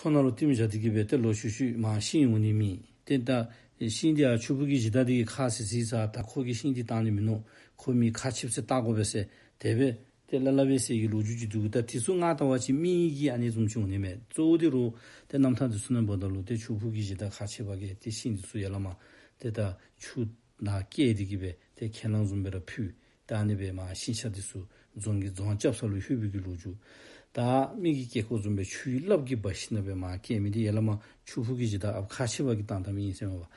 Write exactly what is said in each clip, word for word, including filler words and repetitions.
ཁོ་ནང་ལུ་ལྟདམོ་བཞག་སྟེ་གི་སྦེ་ཏེ་ལོག་ཤུལ་ཤུལ་མར་ཤིང་འོང་ནི་མེད། ཏེ་ད་ཤིང་འདི་ཡང་ཆུ་ཕུག་གི་གཞི་བདག་འདི་གིས་ཁག་ཆེ་ཟེར་ས་ད་ཁོ་གིས་ཤིང་འདི་བཏང་ནི་མིན་ནུག། ཁོ་མི་ཁག་ཆེ་ཟེར་བལྟ་དགོ་པས་ཟེར་དེ་སྦེ་ཏེ་སླབ་སླབ་པས་ཟེར་གྱི་ལོ་རྒྱུས་ཅིག་འདུག། ད་དེ་ཚུ་ང་བལྟ་བ་ཅིན་མི་གི་ཨ་ནི་བཟུམ་ཅིག་འོང་ནི་མས། གཙོ་བོ་འདི་རུ་ཏེ་རྣམ་ཐར་འདི་ཚུ་ནང་འབདཝ་ད་ལུ་ཏེ་ཆུ་ཕུག་གི་གཞི་བདག་ཁག་ཆེ་བ་གིས་ཏེ་ཤིང་འདི་ཚུ་ཡར་ལས་མར་ཏེ་ད་ཆུ་ནང་བསྐྱལ་ཏེ་གི་སྦེ་ཏེ་ཁས་བླངས་བཟུམ་སྦེ་ར་ཕུལ། ད་ཨ་ནི་སྦེ་མར་ཤིང་ཆ་འདི་ཚུ་རྫོང་གི་རྫོང་རྐྱབ་ས་ལུ་ལྷོད་པའི་གི་ལོ་རྒྱུས། ད་མི་གི་སྐད་ཁོག་བཟུམ་སྦེ་ཆུའི་རླབས་ཀྱིས་འབག་ཞིནམ་སྦེ་མར་བསྐྱལ་མི་འདི་ཡར་ལས་མར་ཆུ་ཕུག་གི་གཞི་བདག་ཨཔ་ཁག་ཆེ་བ་གིས་བཏང་བཏངམ་ཨིན་ཟེར་མས་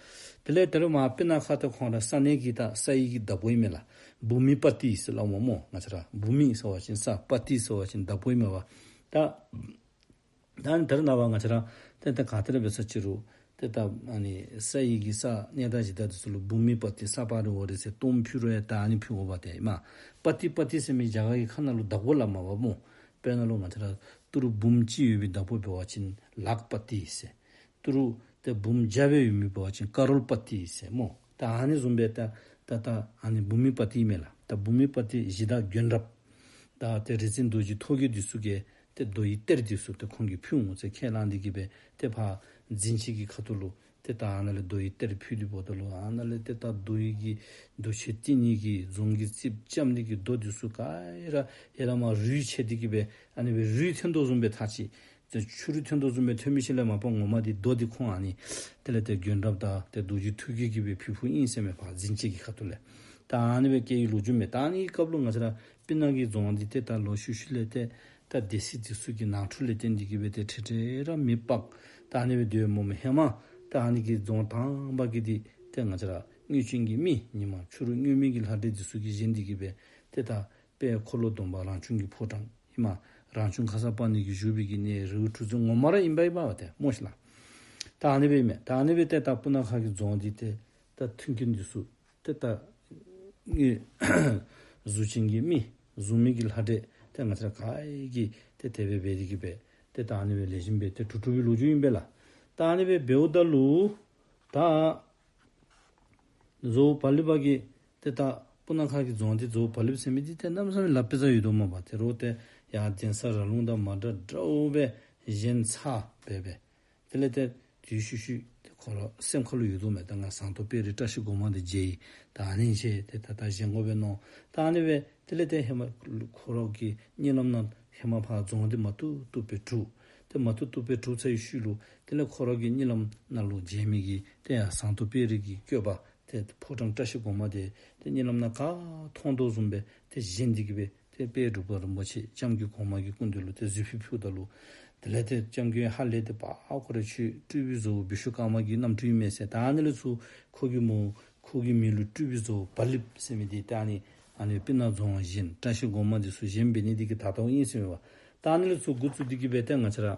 པ། དེ་ལས་ད་རུང་མར་སྤུ་ན་ཁ་ཏེ་ཁོང་ར་ས་གནས་ཀྱི་ད་ས་ཡི་གི་བདག་པོ་ཨིན་མས་ལགས། བྷུ་མི་པ་ཏི་ཟེར་སླབ་འོང་སྨོ། ང་བཅས་ར་བྷུ་མི་ཟེར་བ་ཅིན་ས། པ་ཏི་ཟེར་བ་ཅིན་བདག་པོ་ཨིན་མས་པ། ད་ད་ཨ་ནི་ད་རེས་ནངས་པ་ང་བཅས་ར་ཏེ་ད་ག་ཏེ་ར་འབད་ས་ཅིག་རུང་ཏེ་ད་ཨ་ནི་ས་ཡི་གི་ས་གནས་དང་གཞི་བདག་འདི་ཚུ་ལུ་བྷུ་མི་པ་ཏི་ས་པ་རི་ཝ་རི་ཟེར་གཏོརམ་ཕུལ་རུང་ཡང་ད་ཨ་ནི་ཕུལ་དགོཔ་འདི་ཨིན་མས། པ་ཏི་པ་ཏི་ཟེར་མི་རྒྱ་གར་གྱི་ཁ་ནང་ལུ་བདག་པོ་སླབ་མས་པ་སྨོ། དཔེར་ན་ལུ་ང་བཅས་ར་ཏི་རུ་འབུམ་གཅིག་ཡོད་པའི་བདག་པོ་འབད་བ་ཅིན་ལག་པ་ཏི་ཟེར། ཏི་རུ་ཏེ་འབུམ་བརྒྱ་སྦེ་ཡོད་མི་འབད་བ་ཅིན་ཀ་རོར་པ་ཏི་ཟེར་སྨོ། ད་ཨ་ནི་བཟུམ་སྦེ་ད་ད་ད་ཨ་ནི་བྷུ་མི་པ་ཏི་ཨིན་མས་ལགས། ད་བྷུ་མི་པ་ཏི་གཞི་བདག་རྒྱུན་རབས་ད་ཏེ་རིག་འཛིན་རྡོ་རྗེ་ཐོག་རྒྱལ་འདི་ཚུ་གིས་ཏེ་རྡོ་ཡི་གཏེར་འདི་ཚུ་ཏེ་ཁོང་གིས་ཕུལ་འོང་ཟེར་ཁས་བླངས་ཏེ་གི་སྦེ་ཏེ་ཕར་འཛིན་བྱེད་ཀྱི་ཁ་ཐུག་ལུ་ཏེ་ད་ཨ་ནཱ་ལས་རྡོ་ཡི་གཏེར་ཕུལ་ཏེ་འབདཝ་ད་ལུ་ཨ་ནཱ་ལས་ཏེ་ད་རྡོ་ཡི་གི་རྡོ་ཆས་བཏིང་ནི་གི་རྫོང་གི་རྩིགཔ་རྐྱབ་ནི་གི་རྡོ་འདི་ཚུ་ག་ར་ཡར་ལས་མར་རུད་ཆད་དེ་གི་སྦེ་ཨ་ནི་སྦེ་རུད་འཐོན་དོ་བཟུམ་སྦེ་ཐག་ཅིག་ཏེ་ཆུ་རུད་འཐོན་དོ་བཟུམ་སྦེ་འཐོན་མི་ཅིག་ལས་མ་པ་ངོ་མ་འདི་རྡོ་འདི་ཁོང་ཨ་ནི་དེ་ལས་ཏེ་རྒྱུན་རབས་དང་ཏེ་རྡོ་རྗེ་ཐོག་རྒྱལ་གྱིས་སྦེ་ཕུལ་ཕུལཝ་ཨིན་ཟེར་མས་པ། འཛིན་བྱེད་ཀྱི་ཁ་ཐུག་ལས་ད་ཨ་ནི་སྦེ་བསྐྱལ་བའི་ལོ་རྒྱུས་མས། ད་ཨ་ནི་སྐབས་ལུ་ང་བཅས་ར་སྤུ་ན་གི་རྫོང་འདི་ཏེ་ད་ལོག་ཤུལ་ཤུལ་ལས་ཏེ་ད་སྡེ་སྲིད་འདི་ཚུ་གི་ནང་འཁྲུག་ལས་བརྟེན་ཏེ་གི་སྦེ་ཏེ་འཕྲལ་འཕྲལ་ར་མེ་སྤར་ད་ཨ་ནི་སྦེ་སྡོད་སྨོ་མས། ཧེ་མ་ད་ཨ་ནི་གི་རྫོང་དང་པ་གི་འདི་ཏེ་ང་བཅས་ར་དངུལ་ཅན་གྱི་མི་ཉི་མ་ཕྱི་རུ་དངུལ་མེད་ཀྱི་ལྷ་འདྲེ་འདི་ཚུ་གིས་བཞེངས་ཏེ་གི་སྦེ་ཏེ་ད་དཔལ་འཁོར་ལོ་སྡོམ་པ་རང་བྱུང་གི་ཕོ་བྲང་ཨིན་མས། རང་བྱུང་ཁར་ས་པ་ཎི་གིས་བཞུགས་པའི་གི་གནས་རི་བོ་གྲུ་འཛིན་ངོ་མ་ར་ཨིན་པས་ཨིན་པས་པ་ཏེ་སྨོ་ཤིག་ལགས། ད་ཨ་ནི་སྦེ་ཨིན་མས། ད་ཨ་ནི་སྦེ་ཏེ་ད་སྤུ་ན་ཁ་གི་རྫོང་འདི་ཏེ་ད་མཐུན་རྐྱེན་འདི་ཚུ་ཏེ་ད་དངུལ་གཟུགས་ཅན་གྱི་མི་གཟུགས་མེད་ཀྱི་ལྷ་འདྲེ་ཏེ་ང་བཅས་ར་ག་ར་གིས་ཏེ་དེ་སྦེ་འབད་དེ་གི་སྦེ་ཏེ་ད་ཨ་ནི་སྦེ་ལེགས་ཤོམ་སྦེ་ཏེ་གྲུབ་གྲུབ་པའི་ལོ་རྒྱུས་ཨིན་པས་ལགས། ད་ཨ་ནི་སྦེ་འབདཝ་ད་ལུ་ད་རྫོང་བ་ལིབ་པ་གིས་ཏེ་ད་སྤུ་ན་ཁ་གི་རྫོང་འདི་རྫོང་བ་ལིབ་ཟེར་མི་འདི་ཏེ་གནམ་མེད་ས་མེད་ལཱ་དཔེ་ཟ་ཡོད་དོ་མས་པ། ཏེ་རོགས་ཏེ་ཡར་གདན་ས་ར་ལུང་དང་མ་འདྲ་འདྲཝ་སྦེ་བཞེངས་ཚར་སྦེ་སྦེ། དེ་ལས་ཏེ་དུས་ཤུལ་ཤུལ་ཏེ་ཁོ་ར་སེམས་ཁ་ལུ་ཡོད་དོ་མས། ད་ང་ཟངས་མདོག་དཔལ་རི་བཀྲ་ཤིས་སྒོ་མང་འདི་མཇལ་ཡི། ད་ཨ་ནི་མཇལ་ཏེ་ད་ད་བཞེངས་དགོ་པས་མནོ། ད་ཨ་ནི་སྦེ་དེ་ལས་ཏེ་ཧེ་མ་ཁོ་ར་གི་གཉིད་ལམ་ནང་ཧེ་མ་ཕར་རྫོང་འདི་མ་བཏུབ་བཏུབ་སྦེ་གྲུབ། ཏེ་མ་བཏུབ་བཏུབ་སྦེ་གྲུབ་ཚར་བའི་ཤུལ་ལུ་དེ་ལས་ཁོ་ར་གི་གཉིད་ལམ་ནང་ལུ་མཇལ་མི་གི་ཏེ་ཡར་ཟངས་མདོག་དཔལ་རི་གི་བཀོད་པ་ཏེ་ཕོ་བྲང་བཀྲ་ཤིས་སྒོ་མང་འདི་ཏེ་གཉིད་ལམ་ནང་ག་མཐོང་དོ་བཟུམ་སྦེ་ཏེ་བཞེངས་ཏེ་གི་སྦེ་ཏེ་དཔལ་འབྲུག་པ་རིན་པོ་ཆེ་སྐྱབས་མགོན་གོང་མ་གི་སྐུ་མདུན་ལུ་ཏེ་གཟིགས་ཕུལ་ཕུལཝ་ད་ལུ་དེ་ལས་ཏེ་སྐྱབས་མགོན་ཧ་ལས་ཏེ་པ་ཨ་ཁོ་ར་ཁྱོད་སྤྲུལ་པའི་བཟོ་བོ་བི་ཤྭ་ཀརྨ་གི་རྣམ་སྤྲུལ་ཨིན་མས་ཟེར། ད་ཨ་ནི་ལས་ཚུར་ཁོ་གི་མོ་ཁོ་གི་མིང་ལུ་སྤྲུལ་པའི་བཟོ་བོ་བ་ལིབ་ཟེར་མི་འདི་ད་ཨ་ནི་ཨ་ནི་སྤུ་ན་རྫོང་བཞེངས་བཀྲ་ཤིས་སྒོ་མང་འདི་ཚུ་བཞེངས་འབད་ནི་འདི་གིས་ད་ལྟོ་ཨིན་ཟེར་མས་པ། ད་ཨ་ནི་ལས་ཚུར་འགོ་བཙུགས་ཏེ་གི་སྦེ་ཏེ་ང་བཅས་ར་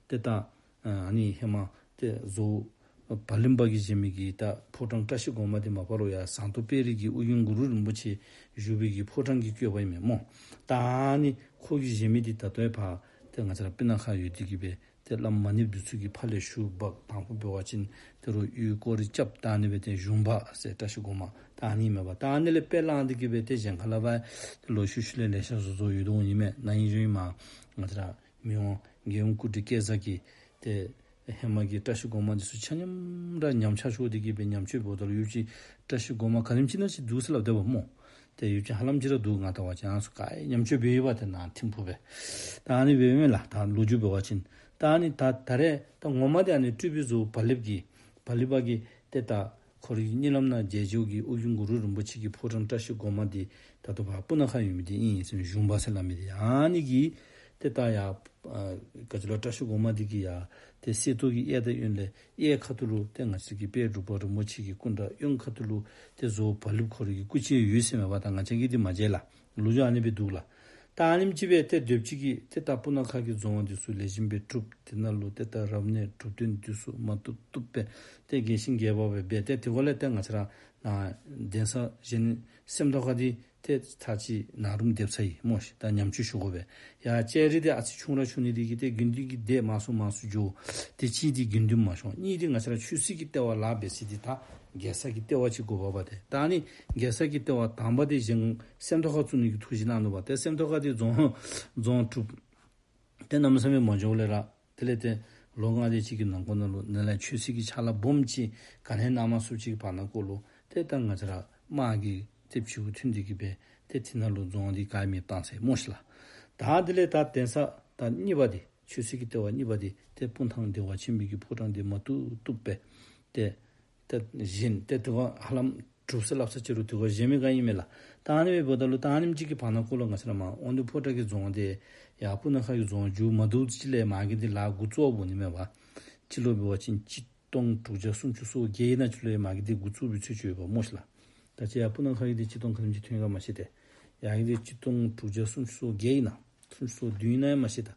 ཏེ་ད་ཨ་ནི་ཧེ་མ་ཏེ་བཟོ་བ་ལིབ་པ་གིས་བཞེངས་མི་གི་ད་ཕོ་བྲང་བཀྲ་ཤིས་སྒོ་མང་འདི་མ་པ་རོགས་ཡར་ཟངས་མདོག་དཔལ་རི་གི་ཨོ་རྒྱན་གུ་རུ་རིན་པོ་ཆེ་བཞུགས་པའི་གི་ཕོ་བྲང་གི་བཀོད་པ་ཨིན་མས་སྨོ། ད་ཨ་ནི་ཁོ་གིས་བཞེངས་མི་འདི་ད་ལྟོ་ཡང་ཕར་ཏེ་ང་བཅས་ར་སྤུ་ན་ཁ་ཡོད་དེ་གི་སྦེ་ཏེ་བླམ་མ་ཎི་བདུད་རྩི་གི་ཕ་ལས་ཞུ་འབག་དང་པོ་འབད་བ་ཅིན་ཏེ་རོགས་གཡུས་སྐོར་ར་རྐྱབ། ད་ཨ་ནི་སྦེ་ཏེ་གཞུང་པ་ཟེར་བཀྲ་ཤིས་སྒོ་མང་ད་ཨ་ནི་མས་པ། ད་ཨ་ནི་ལས་དཔེ་བླངས་ཏེ་གི་སྦེ་ཏེ་གཞན་ཁ་ལས་ཕར་ཏེ་ལོག་ཤུལ་ཤུལ་ལས་ལེ་ཤ་བཟོ་བཟོཝ་ཡོད་དོ་ཨིན་མས། ན་ཧིང་གཞེས་ནིང་མར་ང་བཅས་ར་མི་དབང་རྒྱལ་ཡུམ་སྐུ་བགྲེས་སྐལ་བཟང་གིས་ཏེ་ཧེ་མ་གི་བཀྲ་ཤིས་སྒོ་མང་འདི་ཚུ་ཆ་མཉམ་ར་ཉམས་ཆག་ཤོར་ཏེ་གི་སྦེ་ཉམས་བཅོས་འབདཝ་ད་ལུ་ཡུདཔ་ཅིག་བཀྲ་ཤིས་སྒོ་མང་ག་དེམ་ཅིག་ན་ཅིག་འདུག་ཟེར་སླབ་སྡོདཔ་སྨོ། ཏེ་ཡུདཔ་ཅིག་ཧ་ལམ་ཅིག་ར་འདུག། ང་བལྟ་བ་ཅིན་ཨ་ནི་ཚུ་ག་ར་ཉམས་བཅོས་འབད་ཡོདཔ་ཏེ་ནཱ་ཐིམ་ཕུག་སྦེ། ད་ཨ་ནི་འབདཝ་མས་ལགས། ད་ལོ་རྒྱུས་འབད་བ་ཅིན་ད་ཨ་ནི་ད་ད་རེས་ད་ངོ་མ་འདི་ཨ་ནི་སྤྲུལ་པའི་བཟོ་བ་ལིབ་ཀྱིས་བ་ལིབ་པ་གིས་ཏེ་ད་ཁོ་རའི་གཉིད་ལམ་ནང་མཇལ་མཇལཝ་གི་ཨོ་རྒྱན་གུ་རུ་རིན་པོ་ཆེ་གི་ཕོ་བྲང་བཀྲ་ཤིས་སྒོ་མང་འདི་ད་ལྟོ་ཕར་སྤུ་ན་ཁ་ཡོད་མི་འདི་ཨིན་ཟེར་གཞུང་པ་ཟེར་སླབ་མི་འདི་ཨ་ནི་གིས་ཏེ་ད་ཡར་ཨ་ག་ཅི་ལོ་བཀྲ་ཤིས་སྒོ་མང་འདི་གི་ཡར་ཏེ་གསེར་ཏོག་གི་གཡས་དང་གཡོན་ལས་གཡས་ཁ་ཐུག་ལུ་ཏེ་ང་བཅས་ཀྱི་དཔལ་འབྲུག་པ་རིན་པོ་ཆེ་གི་སྐུ་འདྲ། གཡོན་ཁ་ཐུག་ལུ་ཏེ་བཟོ་བ་ལིབ་ཁོ་རའི་གི་སྐུ་ཅིག་ཡོད་ཟེར་མས་པ། ད་ང་བཅས་ཀྱིས་འདི་མ་མཇལ་ལགས། ལོ་རྒྱུས་ཨ་ནི་སྦེ་འདུག་ལགས། ད་ཨ་ནེམ་ཅིག་སྦེ་ཏེ་དེམ་ཅིག་གིས་ཏེ་ད་སྤུ་ན་ཁ་གི་རྫོང་འདི་ཚུ་ལེགས་ཤོམ་སྦེ་གྲུབ། དེ་ནང་ལུ་ཏེ་ད་རབ་གནས་གྲུབ་སྟོན་འདི་ཚུ་མ་བཏུབ་བཏུབ་སྦེ་ཏེ་རྒྱས་ཤིང་རྒྱས་པ་སྦེ་འབད། ཏེ་དེ་འགོ་ལས་ཏེ་ང་བཅས་ར་ནཱ་གདན་ས་གཞན་སེམས་རྟོགས་ཁ་འདི་ཏེ་ཚར་གཅིག་ནཱ་རུམ་སྡེབ་ཚར་ཡི་སྨོ་ཤིག། ད་ཉམས་བཅོས་ཞུ་དགོ་པས། ཡར་ལྕགས་རི་འདི་ཨ་ཙི་ཆུང་ར་ཆུང་ནི་འདི་གིས་ཏེ་དགེ་འདུན་གྱི་སྡེ་མང་སུ་མང་སུ་འགྱོ། ཏེ་གཅིག་འདི་དགེ་འདུན་མ་ཤོང་། གཉིས་འདི་ང་བཅས་ར་ཆོས་སྲིད་ཀྱི་ལྟེ་བ་ལཱ་འབད་ས་འདི་ད་རྒྱལ་ས་གི་ལྟེ་བ་ཅིག་དགོ་པས་པ་ཏེ། ད་ཨ་ནི་རྒྱལ་ས་གི་ལྟེ་བ་དང་པ་འདི་གཞན་སེམས་རྟོགས་ཁ་བཙུགས་ནི་གི་ཐུགས་བཞེད་གནང་ནུག་པ། ཏེ་སེམས་རྟོགས་ཁ་འདི་རྫོང་རྫོང་གྲུབ། ཏེ་གནམ་མེད་ས་མེད་མ་འགྱོཝ་ལས་ར་དེ་ལས་ཏེ་ ལོ་ལྔ་དེ་ཅིག་གི་ནང་འཁོད་ནང་ལུ་ནཱ་ལས་ཆོས་སྲིད་ཀྱི་ཕྱག་ལཱ་སྦོམ་ཅིག་ག་ནི་ཡང་གནང་མ་ཚུགསཔ་ཅིག་གི་བར་ན་ཀོ་ལུ་ཏེ་ད་ང་བཅས་ར་དམག་གིས་ཏེ་ཕྱི་རུ་ཐོན་ཏེ་གི་སྦེ་ཏེ་དེ་ནང་ལུ་རྫོང་འདི་ག་མེདཔ་བཏང་ཟེར་སྨོ་ཤིག་ལགས། ད་དེ་ལས་ད་གདན་ས་ད་གཉིས་པ་འདི་ཆོས་སྲིད་ཀྱི་ལྟེ་བ་གཉིས་པ་འདི་ཏེ་སྤུངས་ཐང་བདེ་བ་ཆེན་པོའི་གི་ཕོ་བྲང་འདི་མ་བཏུབ་བཏུབ་སྦེ་ཏེ་ཏེ་བཞེངས། ཏེ་དེ་ཁར་ཧ་ལམ་གྲུབ་ས་སླབ་ས་ཅིག་རུང་དེ་ཁར་བཞེངས་མི་ག་ཨིན་མས་ལགས། ད་ཨ་ནི་སྦེ་འབདཝ་ད་ལུ་ད་ཨ་ནེམ་ཅིག་གི་བར་ན་ཀོ་ལུ་ང་བཅས་ར་མར་དབང་འདུས་ཕོ་བྲང་གི་རྫོང་འདི་ཡར་སྤུ་ན་ཁ་གི་རྫོང་མཇུག་མ་བསྡུཝ་ཅིག་ལས་མ་གི་འདི་ལཱ་འགོ་བཙུགས་འོང་ནི་མས་པ། སྤྱི་ལོ་འབད་བ་ཅིན་གཅིག་སྟོང་དྲུག་བརྒྱ་སུམ་ཅུ་སོ་བརྒྱད་ཨིན་ན་ཅིག་ལུ་ཡང་མ་གི་འདི་འགོ་བཙུགས་པའི་ཚུལ་ཅིག་ཡོདཔ་སྨོ་ཤིག་ལགས། ད་ཅི་ཡར་སྤུ་ན་ཁ་གི་འདི་གཅིག་སྟོང་ག་དེམ་ཅིག་ཐོན་ག་མ་ཤེས་ཏེ། ཡར་གི་འདི་གཅིག་སྟོང་དྲུག་བརྒྱ་སུམ་ཅུ་སོ་བརྒྱད་ཨིན་ན་སུམ་ཅུ་སོ་བདུན་ཨིན་ན་ཡང་མ་ཤེས་ད།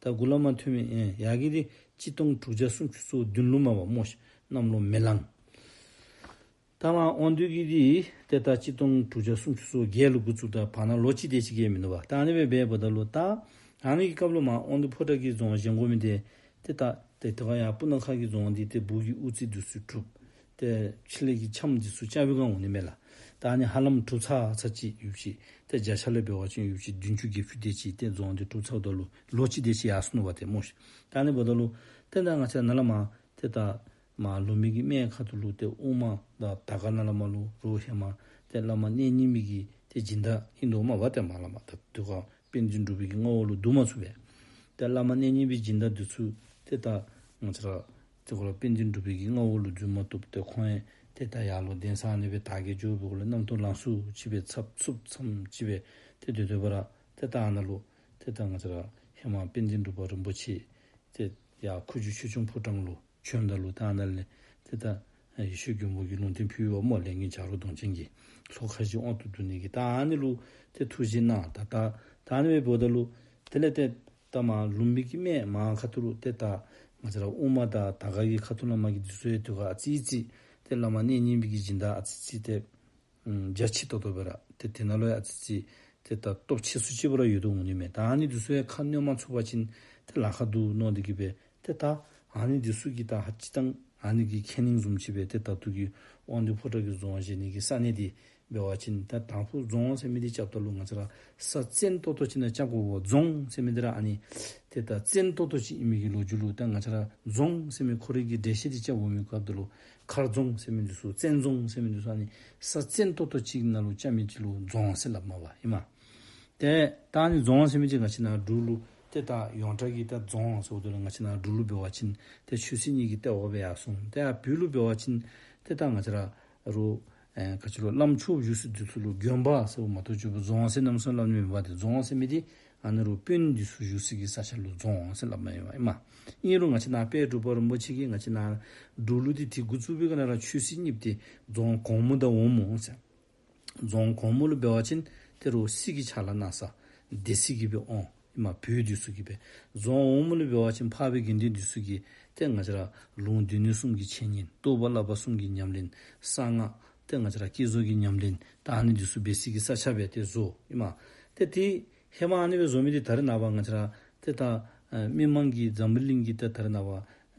ད་འགོ་ལས་མར་ཐོན་མི་ཨེ་ཡར་གི་འདི་གཅིག་སྟོང་དྲུག་བརྒྱ་སུམ་ཅུ་སོ་བདུན་ལུ་མས་པ་སྨོ་ཤིག། གནམ་ལོ་མེ་གླང་། ད་མར་དབང་འདུས་ཀྱི་འདི་ཏེ་ད་གཅིག་སྟོང་དྲུག་བརྒྱ་སུམ་ཅུ་སོ་བརྒྱད་ལུ་འགོ་བཙུགས། ད་བར་ན་ལོ་གཅིག་དེ་ཅིག་གི་མིན་འདུག་པ། ད་ཨ་ནི་སྦེ་འབདཝ་ད་ལུ་ད་ཨ་ནི་གི་སྐབས་ལུ་མར་དབང་འདུས་ཕོ་བྲང་གི་རྫོང་བཞེངས་དགོ་མི་འདི་ཏེ་ད་ཏེ་དེ་ཁར་ཡར་སྤུ་ན་ཁ་གི་རྫོང་འདི་ཏེ་སྦུག་གི་དབུ་རྩེ་འདི་ཚུ་གྲུབ། ཏེ་ཕྱི་ལས་ཀྱི་ཁྱམས་འདི་ཚུ་རྐྱབ་པའི་སྒང་འོང་ནི་མས་ལགས། ད་ཨ་ནི་ཧ་ལམ་གྲུབ་ཚར་ཚར་ཅིག་ཡོད་ཅི། ཏེ་བརྒྱ་ཆ་ལས་འབད་བ་ཅིན་ཡོད་ཅི་བདུན་ཅུ་བརྒྱད་ཅུ་དེ་ཅིག་ཏེ་རྫོང་འདི་གྲུབ་ཚརཝ་ད་ལུ་ལོ་གཅིག་དེ་ཅིག་ཡར་སོ་ནུག་པ་ཏེ་སྨོ་ཤིག། ད་ཨ་ནི་འབདཝ་ད་ལུ་ཏེ་ད་ང་བཅས་ནཱ་ལས་མར་ཏེ་ད་མར་ལུམ་བི་གི་སྨད་ཁ་ཐུག་ལུ་ཏེ་དབུ་མ་དང་དར་དཀར་ནཱ་ལས་མར་ལུ་རོགས་ཧེ་མ་ཏེ་བླ་མ་གནས་རྙིང་པའི་གི་ཏེ་སྦྱིན་བདག་ཨིན་དོ་མས་པ། ཏེ་མར་ལས་མར་ད་དེ་ཁར་དཔལ་ལྡན་འབྲུག་པའི་གི་མངའ་འོག་ལུ་བསྡུ་མ་ཚུགས་པས། ཏེ་བླ་མ་གནས་རྙིང་པའི་སྦྱིན་བདག་འདི་ཚུ་ཏེ་ད་ང་བཅས་ར་དེ་ཁར་དཔལ་ལྡན་འབྲུག་པའི་གི་མངའ་འོག་ལུ་བསྡུ་མ་བཏུབ། ཏེ་ཁོང་ཡང་ཏེ་ད་ཡར་ལུ་གདན་ས་ཨ་ནི་སྦེ་དར་རྒྱས་འགྱོ་བའི་སྐོར་ལས་རྣམ་རྟོག་ལང་སུ་ཅིག་སྦེ་འཚབ་འཚུབ་འཚམས་ཅིག་སྦེ་ཏེ་སྡོད་སྡོད་པ་ར་ཏེ་ད་ཨ་ནཱ་ལུ་ཏེ་ད་ང་བཅས་ར་ཧེ་མ་དཔལ་ལྡན་འབྲུག་པ་རིན་པོ་ཆེ་ཏེ་ཡར་ཁུ་བྱུག་ཆོས་སྐྱོང་ཕོ་བྲང་ལུ་བྱོནམ་ད་ལུ་ད་ཨ་ནཱ་ལས་ཏེ་ད་ཡེ་ཤེས་མགོན་པོ་གིས་ལུང་བསྟན་ཕུལ་བ་སྨོ། ལས་མགོན་བྱ་རོག་གདོང་ཅན་གྱིས་ལྷོ་ཁ་བཞི་དབང་དུ་བསྡུ་ནི་གི་ད་ཨ་ནི་ལུ་ཏེ་ཐུགས་བཞེད་གནང་། ད་ད་ད་ཨ་ནི་སྦེ་འབདཝ་ད་ལུ་དེ་ལས་ཏེ་ད་མར་ལུམ་བི་གི་སྨད་མར་ཁ་ཐུག་ལུ་ཏེ་ད་ང་བཅས་ར་དབུ་མ་དང་དར་དཀར་གྱི་ཁ་ཐུག་ལས་མར་གྱི་འདི་ཚུ་ཡང་དེ་ཁར་ཨ་ཙི་ཙི་ཏེ་བླ་མ་གནས་རྙིང་པའི་གི་སྦྱིན་བདག་ཨ་ཙི་ཙི་ཏེ་ཨམ་རྒྱ་ཆེ་ཏོག་ཏོ་སྦེ་ར་ཏེ་དེ་ནང་ལུ་ཡང་ཨ་ཙི་ཙི་ཏེ་ད་སྟོབས་ཆེ་སུ་ཅིག་སྦེ་ར་ཡོད་དོ་འོང་ནི་མས། ད་ཨ་ནི་འདི་ཚུ་ཡང་ཁ་གནོན་མ་ཚུགས་པ་ཅིན་ཏེ་ལཱ་ཁག་འདུག་མནོ་སྟེ་གི་སྦེ་ཏེ་ད་ཨ་ནི་འདི་ཚུ་གི་ད་ཧ་ཅི་ཏང་ཨ་ནི་གི་ཁས་ལེན་བཟུམ་ཅིག་སྦེ་ཏེ་ད་ལྟོ་གི་དབང་འདུས་ཕོ་བྲང་གི་རྫོང་བཞེངས་ནི་གི་ས་གནས་འདི་འབད་བ་ཅིན་ད་དང་ཕུ་རྫོང་ཟེར་མི་འདི་རྐྱབ་ད་ལུ་ང་བཅས་ར་ས་བཙན་ཏོག་ཏོ་ཅིག་ནང་རྐྱབ་དགོ་པས། རྫོང་ཟེར་མི་འདི་ར་ཨ་ནི་ཏེ་ད་བཙན་ཏོག་ཏོ་ཅིག་ཨིན་མི་གི་ལོ་རྒྱུས་ལུ་ད་ང་བཅས་ར་རྫོང་ཟེར་མི་ཁོ་རའི་གི་འགྲེལ་བཤད་འདི་རྐྱབ་འོང་མི་སྐབས་ད་ལུ་མཁར་རྫོང་ཟེར་མི་འདི་ཚུ་བཙན་རྫོང་ཟེར་མི་འདི་ཚུ་ཨ་ནི་ས་བཙན་ཏོག་ཏོ་ཅིག་ནང་ལུ་རྐྱབ་མི་ཅིག་ལུ་རྫོང་ཟེར་སླབ་མས་པ་ཨིན་མས། ཏེ་ད་ཨ་ནི་རྫོང་ཟེར་མི་འདི་ང་བཅས་ནཱ་འབྲུག་ལུ་ཏེ་ད་ཡོངས་གྲགས་ཀྱི་ད་རྫོང་ཟེརཝ་ད་ལུ་ང་བཅས་ནཱ་འབྲུག་ལུ་འབད་བ་ཅིན་ཏེ་ཆོས་སྲིད་གཉིས་ཀྱི་ལྟེ་བ་སྦེ་ཡར་སོང་། ཏེ་ཡར་བོད་ལུ་འབད་བ་ཅིན་ཏེ་ད་ང་བཅས་ར་རུང་ཨེ་ག་ཅི་ལོ་བླམ་ཆོསཔ་བཞུགས་ས་འདི་ཚུ་ལུ་དགོན་པ་ཟེརཝ་མ་གཏོགས་ཅིག་རྫོང་ཟེར་གནམ་མེད་ས་མེད་སླབ་ནི་མེད་པ། ཏེ་རྫོང་ཟེར་མི་འདི་ཨ་ནི་རུང་དཔོན་འདི་ཚུ་བཞུགས་ས་གི་ས་ཆ་ལུ་རྫོང་ཟེར་སླབ་མས་ཨིན་མས། ཨིན་རུང་ང་བཅས་ནཱ་དཔལ་འབྲུག་པ་རིན་པོ་ཆེ་གིས་ང་བཅས་ནཱ་འབྲུག་ལུ་ཏེ་དེ་འགོ་བཙུགས་པའི་སྒང་ནང་ར་ཆོས་སྲིད་གཉིས་ཏེ་རྫོང་གོངམ་དང་འོགམ་ཟེར། རྫོང་གོངམ་ལུ་འབད་བ་ཅིན་ཏེ་རུང་སྲིད་ཀྱི་ཕྱག་ལཱ་གནང་ས་སྡེ་སྲིད་ཀྱིས་སྦེ་འོང་ཨིན་མས། བོད་འདི་ཚུ་གིས་སྦེ། རྫོང་འོགམ་ལུ་འབད་བ་ཅིན་འཕགས་པའི་དགེ་འདུན་འདི་ཚུ་གིས་ཏེ་ང་བཅས་ར་ལུང་སྡེ་སྣོད་གསུམ་གྱི་འཆད་ཉན་རྟོགས་པ་བསླབ་པ་གསུམ་གྱི་ཉམས་ལེན་གསང་སྔགས་ཏེ་ང་བཅས་ར་བསྐྱེད་རྫོགས་ཀྱི་ཉམས་ལེན་ད་ཨ་ནི་འདི་ཚུ་འབད་ས་གི་ས་ཆ་སྦེ་ཏེ་བཟོ་ཨིན་མས། ཏེ་དེ་ཧེ་མ་ཨ་ནི་སྦེ་བཟོ་མི་འདི་ད་རེས་ནངས་པ་ང་བཅས་ར་ཏེ་ད་ཨེ་མི་མང་གིས་འཛམ་བུ་གླིང་གི་ཏེ་ད་རེས་ནངས་པ་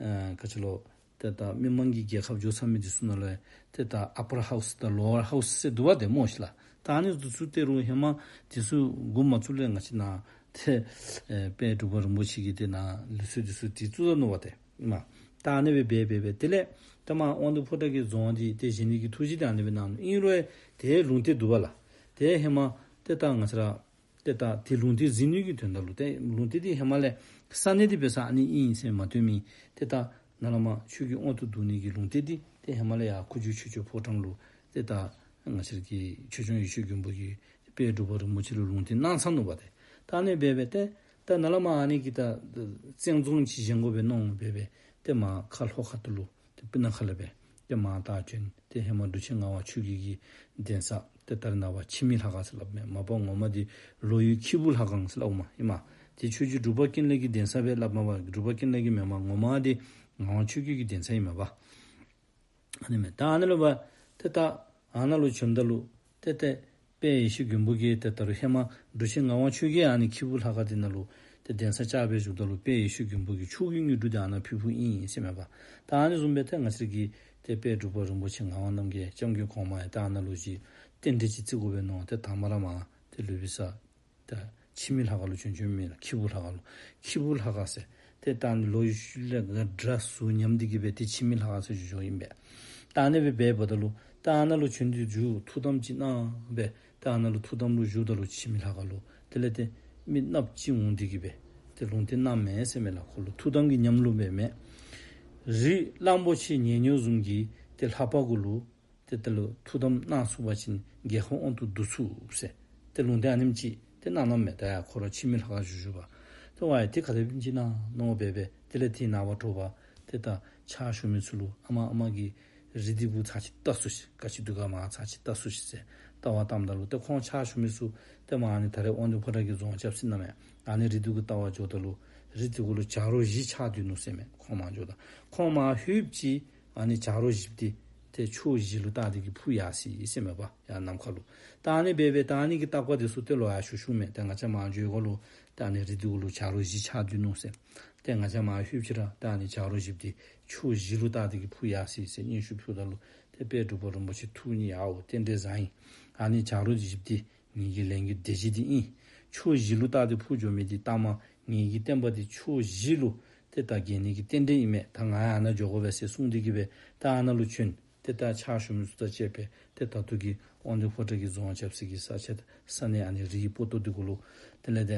ཨེ་ག་ཅི་ལོ་ཏེ་ད་མི་མང་གི་རྒྱལ་ཁབ་འགྱོ་ཚར་མི་འདི་ཚུ་ནང་ལུ་ཏེ་ད་ཨ་པར་ཧའུསི་དང་ལོ་ཝར་ཧའུསི་ཟེར་འདུག་པ་ཏེ་སྨོ་ཤིག་ལགས། ད་ཨ་ནི་འདི་ཚུ་ཏེ་རུང་ཧེ་མ་འདི་ཚུ་འགོ་མ་བཙུགས་ལས་ང་བཅས་ནཱ་ཏེ་ཨེ་དཔལ་འབྲུག་པ་རིན་པོ་ཆེ་གིས་ཏེ་ནཱ་ལུགས་སྲོལ་འདི་ཚུ་དེ་བཙུགས་ད་ནུག་པ་ཏེ་ཨིན་མས། ད་ཨ་ནི་སྦེ་འབད་འབད་འབད་དེ་ལས་ད་མར་དབང་འདུས་ཕོ་བྲང་གི་རྫོང་འདི་ཏེ་བཞེངས་ནི་གི་ཐུགས་བཞེད་འདི་ཨ་ནི་སྦེ་གནང་ནུག། ཨིན་རུང་ཏེ་ལུང་བསྟན་འདུག་པ་ལགས། ཏེ་ཧེ་མ་ཏེ་ད་ང་བཅས་ར་ཏེ་ད་ཏེ་ལུང་བསྟན་ཟིན་ནི་གི་དོན་དག་ལུ་ཏེ་ལུང་བསྟན་འདི་ཧེ་མ་ལས་ས་གནས་འདི་འབད་ས་ཨ་ནི་ཨིན་ཟེར་མ་སྟོན་མི་ཏེ་ད་ནཱ་ལས་མར་ཆོས་ཀྱི་དབང་དུ་བསྡུ་ནི་གི་ལུང་བསྟན་འདི་ཏེ་ཧེ་མ་ལས་ཡར་ཁུ་བྱུག་ཆོས་སྐྱོང་ཕོ་བྲང་ལུ་ཏེ་ད་ང་བཅས་ར་གི་ཆོས་སྐྱོང་ཡེ་ཤེས་མགོན་པོ་གིས་དཔལ་འབྲུག་པ་རིན་པོ་ཆེ་ལུ་ལུང་བསྟན་གནང་ཚར་ནུག་པ་ཏེ། ད་ཨ་ནི་སྦེ་འབད་ཏེ་ད་ནཱ་ལས་མར་ཨ་ནི་གི་ད་བཙན་རྫོང་ཅིག་བཞེངས་དགོ་པས་མནོ་སྦེ་འབད་ཏེ་མར་ཁ་ལྷོ་ཁ་ཐུག་ལུ་ཏེ་སྤུ་ན་ཁ་ལས་འབད་ཏེ་མར་ད་བྱོན་ཏེ་ཧེ་མ་འབྲུག་ཆེན་ངག་དབང་ཆོས་རྒྱལ་གྱི་གདན་ས་ཏེ་ད་རེས་ནངས་པ་འཆི་མེད་ལྷ་ཁང་ཟེར་སླབ་མས། མ་པ་ངོ་མ་འདི་ལོ་ཡུལ་ཁྱི་འབུར་ལྷ་ཁང་ཟེར་སླབ་མས་ཨིན་མས། ཏེ་ཆོས་རྗེ་འབྲུག་པ་ཀུན་ལེགས་ཀྱི་གདན་ས་སྦེ་སླབ་མས་པ། འབྲུག་པ་ཀུན་ལེགས་ཀྱི་མེན་པར་ངོ་མ་འདི་ངག་དབང་ཆོས་རྒྱལ་གྱི་གདན་ས་ཨིན་མས་པ། ཨ་ནི་མས། ད་ཨ་ནི་ལུ་འབད་ཏེ་ད་ཨ་ནཱ་ལུ་བྱོནམ་ད་ལུ་ཏེ་ཏེ་དཔལ་ཡེ་ཤེས་མགོན་པོ་གིས་ཏེ་ད་རུང་ཧེ་མ་འབྲུག་ཆེན་ངག་དབང་ཆོས་རྒྱལ་ཨ་ནི་ཁྱི་འབུར་ལྷ་ཁང་འདི་ནང་ལུ་ཏེ་གདན་ས་བཅགས་སྦེ་བཞུགསཔ་ད་ལུ་དཔལ་ཡེ་ཤེས་མགོན་པོ་གིས་ཕྱོགས་ཀྱི་དངོས་གྲུབ་འདི་ཨ་ནཱ་ཕུལ་ཕུལཝ་ཨིན་ཟེར་མས་པ། ད་ཨ་ནི་བཟུམ་སྦེ་ཏེ་ང་བཅས་ཀྱི་ཏེ་དཔལ་འབྲུག་པ་རིན་པོ་ཆེ་ངག་དབང་རྣམ་རྒྱལ་སྐྱབས་མགོན་གོང་མ་ཡང་ད་ཨ་ནཱ་ལུ་ཅིག་རྟེན་འབྲེལ་ཅིག་བརྩི་དགོ་པས་མནོ་སྟེ་དང་པ་ར་མར་ཏེ་ལུས་པའི་ས་ད་འཆི་མེད་ལྷ་ཁང་ལུ་བྱོན་བྱོནམ་མས་ལགས། ཁྱི་འབུར་ལྷ་ཁང་ལུ། ཁྱི་འབུར་ལྷ་ཁང་ཟེར་ ཏེ་ད་ཨ་ནི་ལོ་ཡི་ཤུལ་ལས་ག་དྲག་ཟུག་ཉམས་ཏེ་གི་སྦེ་ཏེ་འཆི་མེད་ལྷ་ཁང་ཟེར་ཞུ་ཞུཝ་ཨིན་པས། ད་ཨ་ནི་སྦེ་འབདཝ་ད་ལུ་ད་ཨ་ནཱ་ལུ་བྱོན་ཏེ་བཞུགས། ཐུགས་དམ་ཅིག་གནང་སྦེ་ད་ཨ་ནཱ་ལུ་ཐུགས་དམ་ལུ་བཞུགསཔ་ད་ལུ་འཆི་མེད་ལྷ་ཁང་ལུ་དེ་ལས་ཏེ་མི་གནགཔོ་ཅིག་འོང་སྟེ་གི་སྦེ་ཏེ་ལུང་བསྟན་གནངམ་མས་ཟེར་མས་ལགས། ཁོ་ལུ་ཐུགས་དམ་གྱི་ཉམས་ལུ་འབད་མས། རི་གླང་པོ་ཆེ་ཉལ་ཉོག་བཟུམ་གྱི་ཏེ་ལྷ་པ་གུ་ལུ་ཏེ་ད་ལུ་ཐུགས་དམ་གནང་ཚུགས་པ་ཅིན་རྒྱལ་ཁམས་དབང་དུ་བསྡུ་ཚུགས་ཟེར་ཏེ་ལུང་བསྟན་ཨ་ནེམ་ཅིག་ཏེ་གནང་གནངམ་མས། ད་ཡ་ཁོ་ར་འཆི་མེད་ལྷ་ཁང་བཞུགས་བཞུགས་པ། ཏེ་ཝའི་ཏེ་ག་དེ་སྦེ་ཨིན་ཅི་ན་མནོ་སྦེ་སྦེ་དེ་ལས་ཏེ་ནངས་པ་དྲོ་པ་ཏེ་ད་ཕྱག་ཞུ་མི་ཚུ་ལུ་ཨ་མ་ཨ་མ་གི་རི་འདི་གུ་ཚར་ཅིག་བལྟ་ཚུགས་ཤིག། ག་ཅི་འདུག་ག་མར་ཚར་ཅིག་བལྟ་ཚུགས་ཤིག་ཟེར་བལྟ་བར་བཏངམ་ད་ལུ་ཏེ་ཁོང་ཕྱག་ཞུ་མི་ཚུ་ཏེ་མར་ཨ་ནི་ད་རེས་དབང་འདུས་ཕོ་བྲང་གི་རྫོང་རྐྱབ་ས་ཨིན་ན་མས། ཨ་ནི་རི་འདི་གུ་བལྟ་བར་འགྱོཝ་ད་ལུ་རི་འདི་གུ་ལུ་བྱ་རོག་བཞི་ཆགས་སྡོད་ནུག་ཟེར་མས། ཁོང་མར་འགྱོཝ་ད་ཁོང་མར་ལྷོདཔ་ཅིག་ཨ་ནི་བྱ་རོག་བཞི་འདི་ཏེ་ཕྱོགས་བཞི་ལུ་བལྟ་སྟེ་གི་འཕུར་ཡར་སོ་ཡི་ཟེར་མས་པ། ཡར་ནམ་མཁའ་ལུ། ད་ཨ་ནི་སྦེ་སྦེ་ད་ཨ་ནི་གི་བརྟག་པ་འདི་ཚུ་ཏེ་ལོག་ཡར་ཞུ་ཞུཝ་མས། ཏེ་ང་བཅས་མར་འགྱོ་དགོ་ལོ། ཏེ་ཨ་ནི་རི་འདི་གུ་ལུ་བྱ་རོག་བཞི་ཆགས་སྡོད་ནུག་ཟེར། ཏེ་ང་བཅས་མར་ལྷོདཔ་ཅིག་ར་ཏེ་ཨ་ནི་བྱ་རོག་བཞི་འདི་ཕྱོགས་བཞི་ལུ་བལྟ་སྟེ་གི་འཕུར་ཡར་སོ་ཡི་ཟེར་སྙན་ཞུ་ཕུལཝ་ད་ལུ་ཏེ་དཔལ་འབྲུག་པ་རིན་པོ་ཆེ་ཐུགས་མཉེས། ཨའོ་རྟེན་འབྲེལ་བཟང་ཡི། ཨ་ནི་བྱ་རོག་བཞི་འདི་ངེ་གི་ལས་ཀྱི་སྡེ་བཞི་འདི་ཨིན། ཕྱོགས་བཞི་ལུ་བལྟ་སྟེ་འཕུར་འགྱོ་མི་འདི་ལྟ་མ་ངེ་གི་བསྟན་པ་འདི་ཕྱོགས་བཞི་ལུ་ཏེ་ད་རྒྱས་ནི་གི་རྟེན་འབྲེལ་ཨིན་མས། ད་ང་ཡང་ཨ་ནཱ་འགྱོ་དགོ་པས་ཟེར་གསུངས་ཏེ་གི་སྦེ་ད་ཨ་ནཱ་ལུ་བྱོན། ཏེ་ད་ཕྱག་ཞུ་མི་ཚུ་དང་བཅས་པའི་ཏེ་ད་ལྟོ་གི་དབང་འདུས་ཕོ་བྲང་གི་རྫོང་རྐྱབ་ས་གི་ས་ཆ་ས་གནས་ཨ་ནི་རིའི་སྤོ་ཏོ་འདི་གུ་ལུ་དེ་ལས་ཏེ་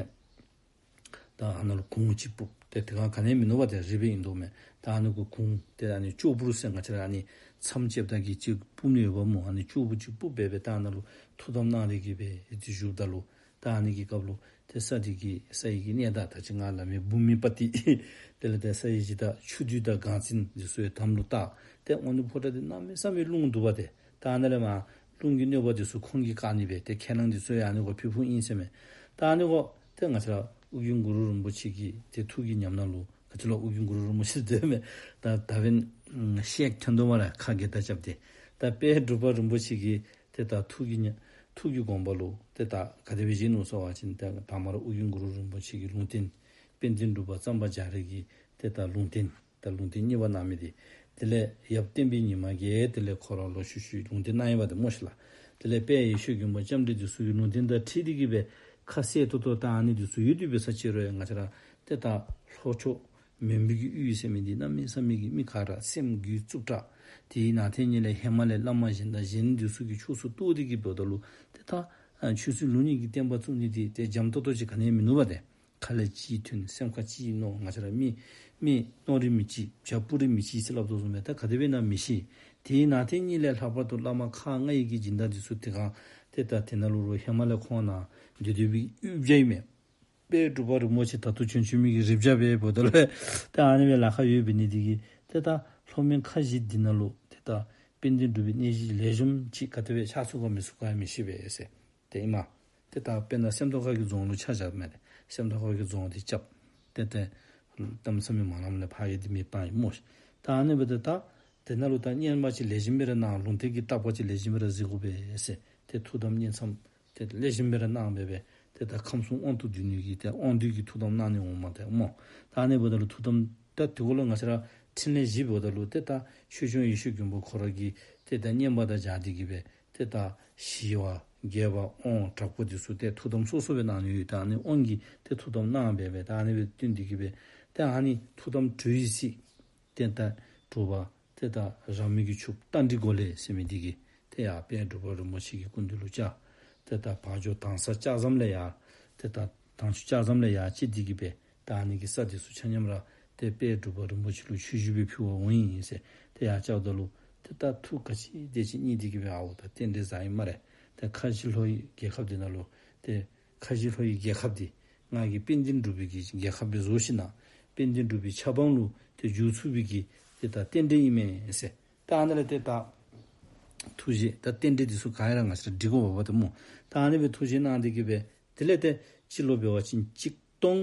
ད་ཨ་ནཱ་ལུ་གུར་ཅིག་སྤུབས། ཏེ་དེ་སྒང་ག་ནི་མིན་ནུག་པ། ཏེ་རི་སྦེ་ཨིན་དོ་མས། ད་ཨ་ནི་གུ་གུར་ཏེ་ཨ་ནི་ཅོག་པུར་ཟེར་ང་བཅས་ར་ཨ་ནི་མཚམས་བཅདཔ་ད་གི་ཅིག་སྤུབ་ནི་ཡོདཔ་སྨོ། ཨ་ནི་ཅོག་པུར་ཅིག་སྤུབས་སྦེ་སྦེ་ད་ཨ་ནཱ་ལུ་ཐུགས་དམ་གནང་སྟེ་གི་སྦེ་ཏེ་བཞུགསཔ་ད་ལུ་ད་ཨ་ནི་གི་སྐབས་ལུ་ཏེ་ས་འདི་གི་ས་ཡི་གི་གནས་བདག་ད་ཅི་ང་ལ་མི་བྷུ་མི་པ་ཏི་དེ་ལས་ཏེ་ས་ཡི་གཞི་བདག་ཆུ་འདུས་དང་གངས་བཙན་འདི་ཚུ་ཡང་དམ་ལུ་བཏགས། ཏེ་དབང་འདུས་ཕོ་བྲང་འདི་གནམ་མེད་ས་མེད་རླུང་འདུག་པ། ཏེ་ད་ཨ་ནཱ་ལས་མར་རླུང་གི་གནོད་པ་འདི་ཚུ་ཁོང་གིས་བཀག་ནི་སྦེ་ཏེ་ཁས་བླངས་འདི་ཚུ་ཡང་ཨ་ནི་གུ་ཕུལ་ཕུལཝ་ཨིན་ཟེར་མས། ད་ཨ་ནི་གུ་ཏེ་ང་བཅས་ར་ཨོ་རྒྱན་གུ་རུ་རིན་པོ་ཆེ་གི་ཏེ་ཐུགས་ཀྱི་ཉམས་སྣང་ལུ་ག་ཅི་ལོ་ཨོ་རྒྱན་གུ་རུ་རིན་པོ་ཆེ་ཟེར་མས། ད་ད་བན་ཤེག་ཐོན་དོ་མ་ར་ཁ་གིས་ད་རྐྱབ་སྟེ། ད་དཔལ་འབྲུག་པ་རིན་པོ་ཆེ་གི་ཏེ་ད་ཐུགས་ཀྱི་ཉ་ཐུགས་ཀྱི་དགོངས་པ་ལུ་ཏེ་ད་ག་དེ་སྦེ་བཞེས་ནུག་ཟེར་བ་ཅིན་ཏེ་དང་པ་ར་ཨོ་རྒྱན་གུ་རུ་རིན་པོ་ཆེ་གི་ལུང་བསྟན། དཔལ་ལྡན་འབྲུག་པ་གཙང་པ་རྒྱ་རས་ཀྱི་ཏེ་ད་ལུང་བསྟན། ད་ལུང་བསྟན་གཉིས་པ་གནང་མི་འདི། དེ་ལས་ཡབ་བསྟན་པའི་ཉི་མ་གིས་དེ་ལས་ཁོ་ར་ལོག་ཤུལ་ཤུལ་ལུང་བསྟན་གནང་ཡི་པ་ཏེ་སྨོ་ཤིག་ལགས། དེ་ལས་དཔལ་ཡེ་ཤེས་མགོན་པོ་ལྕམ་དྲལ་འདི་ཚུ་གི་ལུང་བསྟན་དང་འཁྲིལ་ཏེ་གི་སྦེ་ཁ་གསལ་ཏོག་ཏོ་ད་ཨ་ནི་འདི་ཚུ་ཡོད་དེ་འབད་ས་ཅིག་རུང་ཡང་ང་བཅས་ར་ཏེ་ད་ལྷོ་ཕྱོགས་མོན་པའི་གི་ཡུལ་ཟེར་མི་འདི་གནམ་མེད་ས་མེད་ཀྱི་མི་ག་ར་སེམས་རྒྱུད་རྩུབ་དྲགས། དེའི་ནང་དེ་ཉིད་ལས་ཧེ་མ་ལས་བླ་མ་གཞན་དང་གཞན་འདི་ཚུ་གིས་ཕྱོགས་སུ་གཏོགས་ཏེ་གི་འབདཝ་ད་ལུ་ཏེ་ད་ཨ་ཆོས་སྲིད་ལུགས་གཉིས་ཀྱི་བསྟན་པ་བཙུགས་ནི་འདི་ཏེ་འཇམ་ཏོང་ཏོ་ཅིག་ག་ནི་ཡང་མིན་ནུག་པ་ཏེ། ཁ་ལས་ཅི་ཐོན་སེམས་ཁར་ཅི་མནོ། ང་བཅས་ར་མི་མི་མནོ་རིགས་མི་གཅིག་བྱ་སྤུ་རིས་མི་གཅིག་ཟེར་སླབ་དོ་བཟུམ་སྦེ་ད་ག་དེ་སྦེ་ཨིན་ན་མི་ཤེས། དེའི་ནང་དེ་ཉིད་ལས་ལྷག་པར་དུ་བླ་མ་ཁག་ལྔ་ཡི་གི་སྦྱིན་བདག་འདི་ཚུ་དེ་སྒང་ཏེ་ད་དེ་ནང་ལུ་རུང་ཧེ་མ་ལས་ཁོང་ནཱ་སྡོད་སྡོད་པའི་གི་ཡུལ་བྱ་ཨིན་མས། དཔལ་འབྲུག་པ་རིན་པོ་ཆེ་ད་ལྟོ་བྱོན་བྱོན་མི་གི་རི་བྱ་སྦེ་འབདཝ་ད་ལུ་ཏེ་ཨ་ནི་སྦེ་ལཱ་ཁག་ཡོདཔ་འབད་ནི་འདི་གིས་ཏེ་ད་ལྷོ་མོན་ཁ་བཞི་འདི་ནང་ལུ་ཏེ་ད་དཔལ་ལྡན་འབྲུག་པའི་གནས་གཞི་ལེགས་ཤོམ་ཅིག་ག་དེ་སྦེ་ཆགས་ཚུགས་ག་མི་ཚུགས་ག་ཡང་མི་ཤེས་པས་ཟེར། ཏེ་ཨིན་མས། ཏེ་ད་དཔེར་ན་སེམས་རྟོགས་ཁ་གི་རྫོང་ལུ་ཆ་བཞག་མས། སེམས་རྟོགས་ཁ་གི་རྫོང་འདི་རྐྱབ། ཏེ་ཏེ་གཏམ་ཚ་མི་མ་ལམ་ལས་ཕར་ཡོད་དེ་མི་སྤང་ཡི་སྨོ་ཤིག། ད་ཨ་ནི་འབདཝ་ད་ད་དེ་ནང་ལུ་ད་བསྙེན་པ་ཅིག་ལེགས་ཤོམ་སྦེ་ར་གནང་། ལུང་བསྟན་གྱི་བརྟག་པ་ཅིག་ལེགས་ཤོམ་སྦེ་ར་གཟིགས་དགོ་པས་ཟེར། ཏེ་ཐུགས་དམ་བསྙེན་མཚམས་ཏེ་ལེགས་ཤོམ་སྦེ་ར་གནང་སྦེ་སྦེ་ཏེ་ད་ཁམས་གསུམ་དབང་དུ་བསྡུ་ནི་གི་ཏེ་དབང་སྡུད་ཀྱི་ཐུགས་དམ་གནང་ནི་འོང་མས་ཏེ་སྨོ། ད་ཨ་ནི་འབདཝ་ད་ལུ་ཐུགས་དམ་ད་དེ་གུ་ལུ་ང་བཅས་ར་ཕྲིན་ལས་བཞི་འབདཝ་ད་ལུ་ཏེ་ད་ཆོས་སྐྱོང་ཡེ་ཤེས་མགོན་པོ་ཁོ་ར་གི་ཏེ་ད་བསྙེན་པ་དང་སྦྱར་ཏེ་གི་སྦེ་ཏེ་ད་ཞི་བ་རྒྱས་པ་དབང་དྲག་པོ་འདི་ཚུ་ཏེ་ཐུགས་དམ་སོ་སོ་སྦེ་གནང་ནི་ཡོད། ད་ཨ་ནི་དབང་གིས་ཏེ་ཐུགས་དམ་གནང་སྦེ་སྦེ་ད་ཨ་ནི་སྦེ་བསྟུན་ཏེ་གི་སྦེ་ཏེ་ཨ་ནི་ཐུགས་དམ་གྲོལ་བའི་ཚེ་ཏེ་ད་དྲོ་པ་ཏེ་ད་རང་མོས་ཀྱི་ཆོསཔ་རྟ་མགྲིན་སྒོ་ལས་ཟེར་མི་འདི་གིས་ཏེ་ཡར་དཔལ་འབྲུག་པ་རིན་པོ་ཆེ་གི་སྐུ་མདུན་ལུ་བཅར། ཏེ་ད་བར་ཇོ་དང་ས་ལྕགས་ཟམ་ལས་ཡར་ཏེ་ད་དྭངས་ཆུ་ལྕགས་ཟམ་ལས་ཡར་བཅད་དེ་གི་སྦེ་ད་ཨ་ནི་གི་ས་འདི་ཚུ་ཆ་མཉམ་ར་ཏེ་དཔལ་འབྲུག་པ་རིན་པོ་ཆེ་ལུ་ཆོས་ཞུ་སྦེ་ཕུལ་བར་འོང་ཡི་ཟེར། ཏེ་ཡར་བཅརཝ་ད་ལུ་ཏེ་ད་ཐུགས་ག་ཅི་དེ་ཅིག་མཉེས་ཏེ་གི་སྦེ་ཨའོ་ད་རྟེན་འབྲེལ་བཟང་ཡི་སྨ་རེ། ཏེ་ཁ་བཞི་ལྷོ་ཡི་རྒྱལ་ཁབ་འདི་ནང་ལུ་ཏེ་ཁ་བཞི་ལྷོ་ཡི་རྒྱལ་ཁབ་འདི་ང་གིས་དཔལ་ལྡན་འབྲུག་པའི་གི་རྒྱལ་ཁབ་སྦེ་བཟོ་ཞིནམ་ལས་དཔལ་ལྡན་འབྲུག་པའི་ཆབ་འབངས་ལུ་ཏེ་འཇུག་ཚུགས་པའི་གི་ཏེ་ད་རྟེན་འབྲེལ་ཨིན་མས་ཟེར། ད་ཨ་ནི་ལས་ཏེ་ད་ཐུགས་བཞེད་ད་རྟེན་འབྲེལ་འདི་ཚུ་ག་ར་ང་བཅས་ར་འགྲིག་དགོ་པས་ཏེ་སྨོ། ད་ཨ་ནི་སྦེ་ཐུགས་བཞེད་གནང་སྟེ་གི་སྦེ་དེ་ལས་ཏེ་སྤྱི་ལོ་འབད་བ་ཅིན་གཅིག་སྟོང་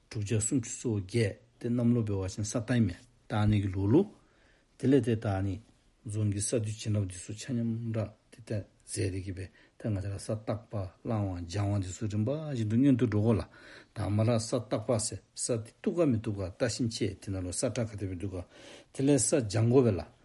དྲུག་བརྒྱ་སུམ་ཅུ་སོ་བརྒྱད། ཏེ་གནམ་ལོ་འབད་བ་ཅིན་ས་སྟག་ཨིན་མས། ད་ཨ་ནི་གི་ལོ་ལུ་དེ་ལས་ཏེ་ད་ཨ་ནི་རྫོང་གི་ས་འདུལ་བྱིན་རླབས་འདི་ཚུ་ཆ་མཉམ་ར་ཏེ་ཏེ་མཛད་དེ་གི་སྦེ་ཏེ་ང་བཅས་ར་ས་བརྟག་པ་བླང་བ་སྦྱང་བ་འདི་ཚུ་རིམ་པ་བཞིན་དུ་སྔོན་དུ་འགྲོ་དགོ་ལགས། དང་པ་ར་ས་བརྟག་པ་ཟེར་ས་འདི་བཏུབ་ག་མི་བཏུབ་ག་བརྟག་ཞིབ་དཔྱད། དེ་ནང་ལུ་ས་བཀྲ་ག་དེ་སྦེ་འདུག་ག། དེ་ལས་ས་སྦྱང་དགོ་པས་ལགས།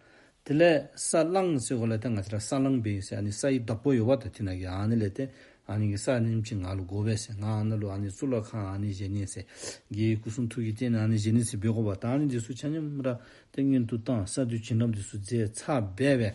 དེ་ལས་ས་བླང་ཟེར་དགོ་ལགས། ཏེ་ང་བཅས་ར་ས་བླང་འབད་ཡི་ཟེར་ཨ་ནི་ས་ཡི་བདག་པོ་ཡོད་པ་ད་དེ་ནང་གི་ཨ་ནི་ལས་ཏེ་ ཨ་ནི་གི་ས་ནེམ་ཅིག་ང་ལུ་དགོ་པས་ཟེར། ང་ཨ་ནཱ་ལུ་ཨ་ནི་གཙུག་ལག་ཁང་ཨ་ནི་བཞེངས་ནི་ཟེར། རྒྱལ་བའི་སྐུ་གསུང་ཐུགས་ཀྱི་རྟེན་ཨ་ནི་བཞེངས་ནི་ཟེར་འབད་དགོ་པས། ད་ཨ་ནི་འདི་ཚུ་ཆ་མཉམ་ར་ཏེ་སྔོན་དུ་བཏང་། ས་འདུལ་བྱིན་རླབས་འདི་ཚུ་མཛད་ཚར་སྦེ་སྦེ།